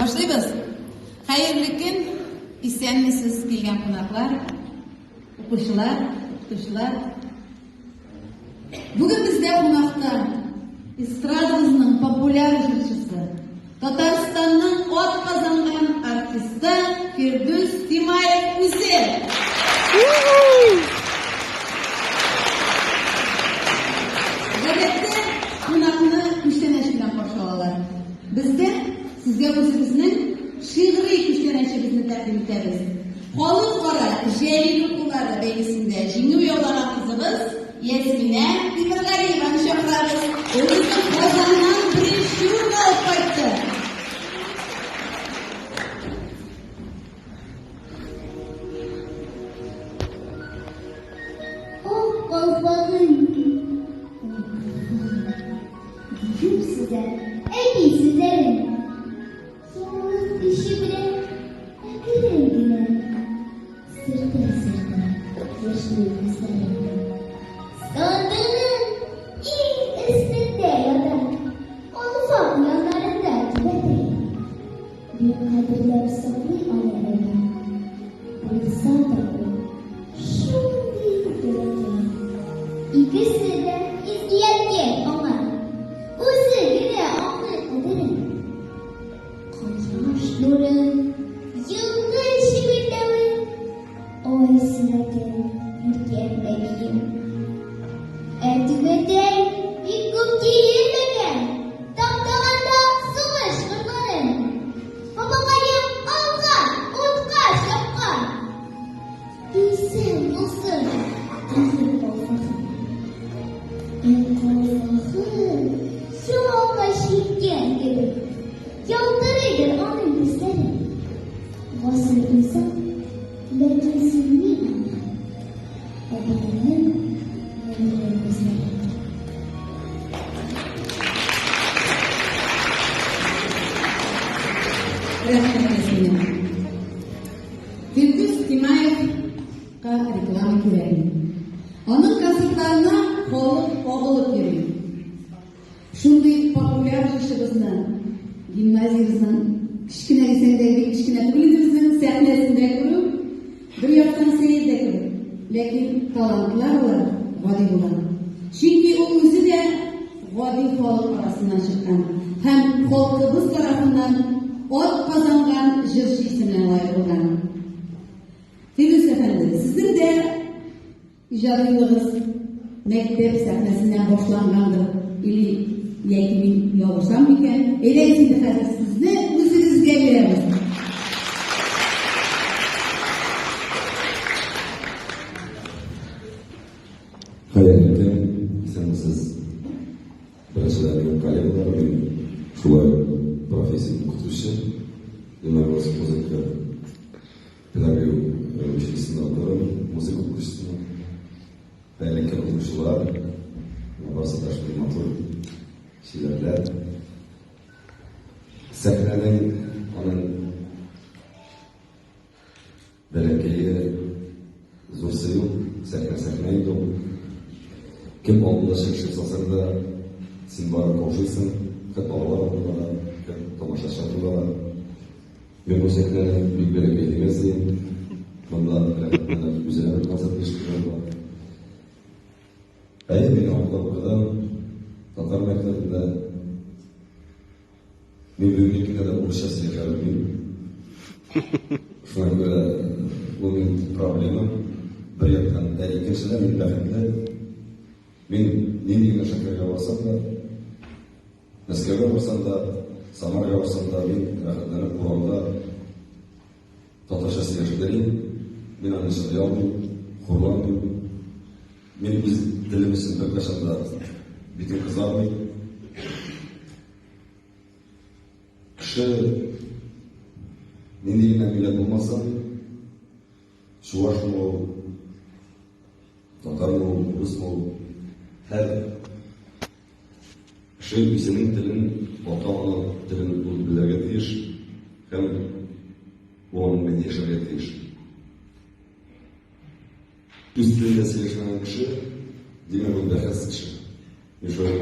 Башлыйбыз. Хәерле көн, исәнмесез килгән кунаклар, укучылар, укытучылар. Бүген бездә кунакта эстрадабызның популяр җырчысы, Татарстанның атказанган артисты Фирдүс Тимаев үзе. Гадәттә кунакны күчтәнәч белән каршы алалар. Без дә сезгә үзебезнең шигъри күчтәнәчебезне тәкъдим итәбез. Халыкара Җәлил укулары бәйгесендә җиңү яулаган кызыбыз Ясминә Тимергалиеваны чакырабыз. Ул безнең Казаннан беренче урын алып кайтты. Ак калфагым, ак калфагым, диюм сезгә, әби сүзләрен. Яулык эше белән әкрен генә сөртә-сөртә яшьли күзләрен. Сандыгының иң өстендә ята, калфак яннарында түбәтәй. Бик кадерләп саклый аны әби. Булса да ул шундый бәләкәй. Икесе дә изгияргә аңа. Үзе генә аңлый кадерен. Кояш нурын, йолдыз чемердәвен, ай сурәтен күргән әбием. Ә түбәтәй бик күп киелмәгән, таптаганда сугыш кырларын. Бабакаем алга, утка чапкан. Исән булсын, әйе калфагым. Ә калфагым яңа чиккән кебек, ялтырыйдыр аның күзләре. Гасыр уза, ләкин сүнми анда әбинең нурлы күзләре. Рәхмәт, Ясминә. Фирдүс Тимаевка реклама кирәкми. Аның концертларына халык агылып йөри. Шундый популяр җырчыбызны гимназиябезнең кечкенә дисәң дә бик кечкенә түгел инде безнең сәхнәсендә күрү бер яктан сәер дә кебек. Ләкин талантлар алар гади була. Чөнки ул үзе дә гади халык арасыннан чыккан һәм халкыбыз тарафыннан ат казанган җырчы исеменә лаек булган. Филүс әфәнде, сезнең дә иҗади юлыгыз мәктәп сәхнәсеннән башлангандыр или яки мин ялгышам микән? Әйдәгез инде хәзер сүзне үзегезгә бирәбез. Хәерле көн, исәнмесез. Беренчедән, минем коллегалар, мин шулай ук профессия укытучы, Лениногорск музыка педагогик училищесында укыдым, музыка укытучысы. Хәерле көн, укучылар. Барысы да шундый матур сөйләделәр. Сәхнәнең аның Бәләкәе, зурсы юк, сәхнә сәхнә инде ул. Кем алдында чыгыш ясасаң да, син бары каушыйсың, хәт балалар алдында да, хәт тамашачы алдында да. Мин бу сәхнәне бик бәләкәй димәс идем. Монда рәхәтләнеп үземә бер концерт оештырырга була. Әйе, мин авылда укыдым, татар мәктәбендә. Мин бүгенге көндә дә урысча сөйләшә белмим. Шуңа күрә бу минем проблемам. Бер яктан, ә икенчедән мин бәхетле. Мин нинди генә шәһәргә барсам да, Мәскәүгә барсам да, Самарага барсам да, мин рәхәтләнеп урамда татарча сөйләшә белмим. Мин аны чыдый алмыйм, хурланмыйм. Мин үз телем өчен беркайчан да битем кызармый. Кеше нинди генә милләт булмасын, чувашмы ул, татармы ул, урысмы ул, һәр кеше үзенең телен, ата-ана телен ул белергә тиеш һәм ул аның белән яшәргә тиеш. Үз телендә сөйләшмәгән кеше, димәк, ул бәхетсез кеше. Мин шулай.